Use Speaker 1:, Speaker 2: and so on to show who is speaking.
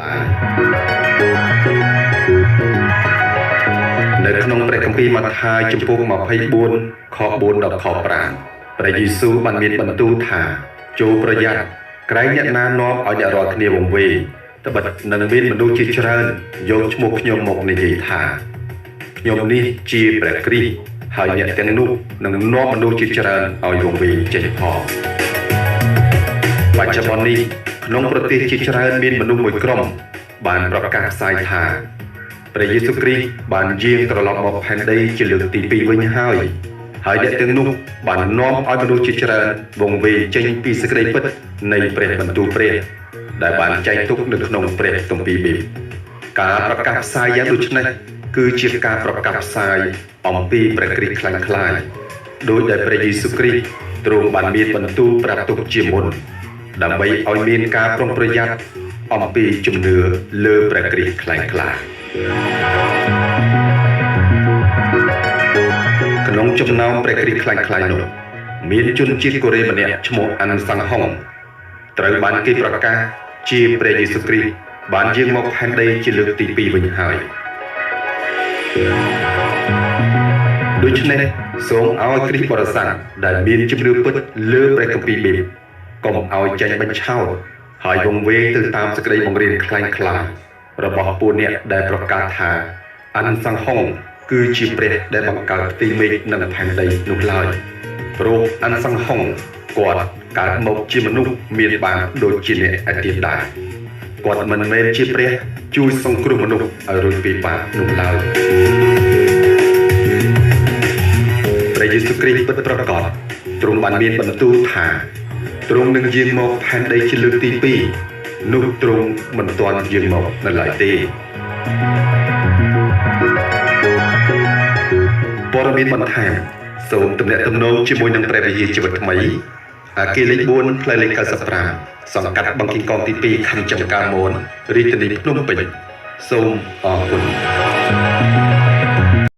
Speaker 1: ឡើយនៅក្នុងព្រះគម្ពីរម៉ាថាយជំពូក24ខ4ដល់ខ5ព្រះយេស៊ូវបានមានបន្ទូលថាចូលប្រយ័ត្នក្រែងអ្នកណានាំឲ្យអ្នករាល់គ្នាវង្វេងត្បិតនឹងមានមនុស្សជាច្រើនយកឈ្មោះខ្ញុំមកនិយាយថាខ្ញុំនេះជាព្រះគ្រីស្ទហើយអ្នកទាំងនោះនឹងនាំមនុស្សជាច្រើនឲ្យវង្វេងចេញផងបច្ចុប្បន្ននេះក្នុងប្រទេសជាច្រើនមានមនុស្សមួយក្រុមបានប្រកាសផ្សាយថាព្រះយេស៊ូវគ្រីស្ទបានយាងត្រឡប់មកផែនដីជាលើកទី2វិញហើយហើយអ្នកទាំងនោះបាននាំឲ្យមនុស្សជាច្រើនវង្វេងចេញពីសេចក្តីពិតនៃព្រះបន្ទូលព្រះដែលបានចែងទុកនៅក្នុងព្រះគម្ពីរប៊ីបការប្រកាសផ្សាយយ៉ាងដូចនេះគឺជាការប្រកាសផ្សាយអំពីព្រះគ្រីស្ទក្លែងក្លាយដោយដែលព្រះយេស៊ូវគ្រីស្ទទ្រង់បានមានបន្ទូលប្រាប់ទុកជាមុនដើម្បីឲ្យមានការប្រុងប្រយ័ត្នអំពីជំនឿលើព្រះគ្រីស្ទក្លែងក្លាយក្នុងចំណោមព្រះគ្រីស្ទក្លែងក្លាយនោះមានជនជាតិកូរ៉េម្នាក់ឈ្មោះអាន់សាំងហុងត្រូវបានគេប្រកាសជាព្រះយេស៊ូវគ្រីស្ទបានយាងមកផែនដីជាលើកទី2វិញហើយដូច្នេះសូមឲ្យគ្រីស្ទបរិស័ទដែលមានជំនឿពិតលើព្រះគម្ពីរប៊ីបកុំឲ្យចាញ់បញ្ឆោតហើយវង្វេងទៅតាមសេចក្តីបង្រៀនក្លែងក្លាយរបស់ពួកអ្នកដែលប្រកាសថាអាន់សាំងហុងគឺជាព្រះដែលបង្កើតផ្ទៃមេឃនិងផែនដីនោះឡើយព្រោះអាន់សាំងហុងគាត់កើតមកជាមនុស្សមានបាបដូចជាអ្នកឯទៀតដែរគាត់មិនមែនជាព្រះជួយសង្គ្រោះមនុស្សឲ្យរួចពីបាបនោះឡើយព្រះយេស៊ូវគ្រីស្ទពិតប្រាកដទ្រង់បានមានបន្ទូលថាទ្រង់នឹងយាងមកផែនដីជាលើកទី2នោះទ្រង់មិនទាន់យាងមកនៅឡើយទេព័ត៌មានបន្ថែមសូមទំនាក់ទំនងជាមួយនឹងព្រះវិហារជីវិតថ្មីអគារលេខ4ផ្លូវលេខ95សង្កាត់បឹងកេងកងទី2ខណ្ឌចំការមនរាជធានីភ្នំពេញសូមអរគុណ។